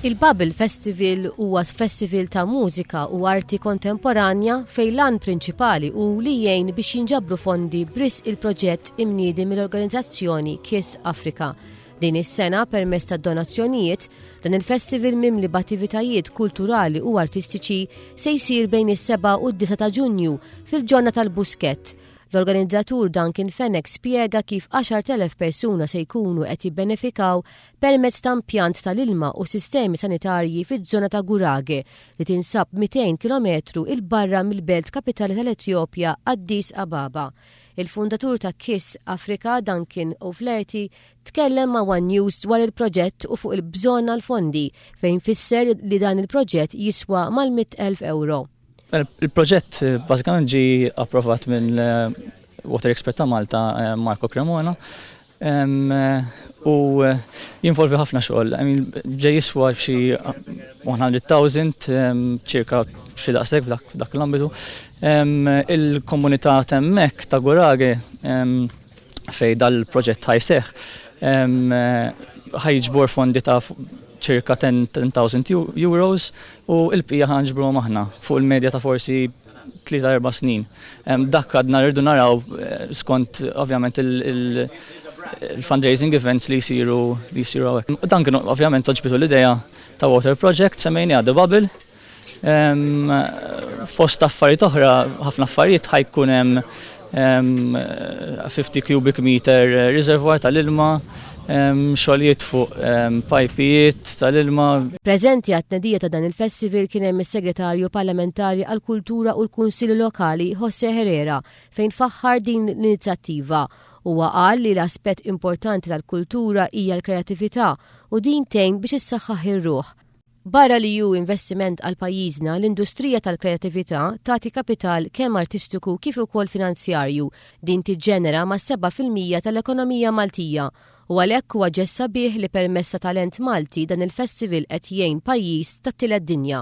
Il-Bubble Festival huwa festival ta' mużika u arti kontemporanja fejn l-għan prinċipali hu li jgħin biex jinġabru fondi b'risq il-proġett imniedi mill-organizzazzjoni Kiss Africa. Din is-sena permezz tad-donazzjonijiet, dan il-festival mimli b'attivitajiet kulturali u artistiċi se jsir bejn is-7 u d-9 ta' Ġunju fil-Ġonna tal-Buskett. L-organizzatur Duncan Fenech spjega kif 10,000 persuna se jkunu qed jibbenefikaw permezz ta' impjant tal-ilma u sistemi sanitarji fiż-żona ta' Gurage li tinsab 200 kilometru 'il barra mill-belt kapitali tal-Etjopja Addis Ababa. Il-fundatur ta' Kiss Africa Duncan O'Flaherty tkellem ma' one News dwar il-proġett u fuq il-bżonn għall-fondi fejn fisser li dan il-proġett jiswa mal-100,000 ewro. Mela, il-proġett bażikament ġie approvat minn Water Expert ta' Malta, Marco Cremona, u jinvolvi ħafna xogħol. Ġej jiswa xi 100,000, ċirka xi daqshekk f'dak l-ambitu. Il-komunità t'hemmhekk ta' Gurage fejn dal-proġett ħa jseħħ ħa jiġbor fondi ta' ċirka 10,000 euros u l-bqija ħa nġbruhom aħna fuq il-medja ta' forsi 3-4 snin. Dak għadna rridu naraw skont ovvjament il-fundraising events li jsiru li jsiru hawnhekk. Dan kienu ovvjament għoġbitu l-idea ta' Water Project, semmejniha The Bubble. Fost affarijiet oħra, ħafna affarijiet ħa jkun hemm 50 cubic meter reservoir tal-ilma, xogħlijiet fuq pajpijiet tal-ilma. Preżenti għat-tnedija ta' dan il-festival kien hemm is-Segretarju Parlamentari għall-Kultura u l-Kunsilli Lokali José Herrera fejn faħħar din l-inizjattiva. Huwa qal li l-aspett importanti tal-kultura hija l-kreattività u din tgħin biex issaħħaħ ir-ruħ. Barra li hu investiment għal pajjiżna, l-industrija tal-kreattività tagħti kapital kemm artistiku kif ukoll finanzjarju. Din tiġġenera mas-7% tal-ekonomija Maltija u għalhekk huwa ġest sabiħ li permezz ta' talent Malti dan il-festival qed jgħin pajjiż tat-tielet dinja.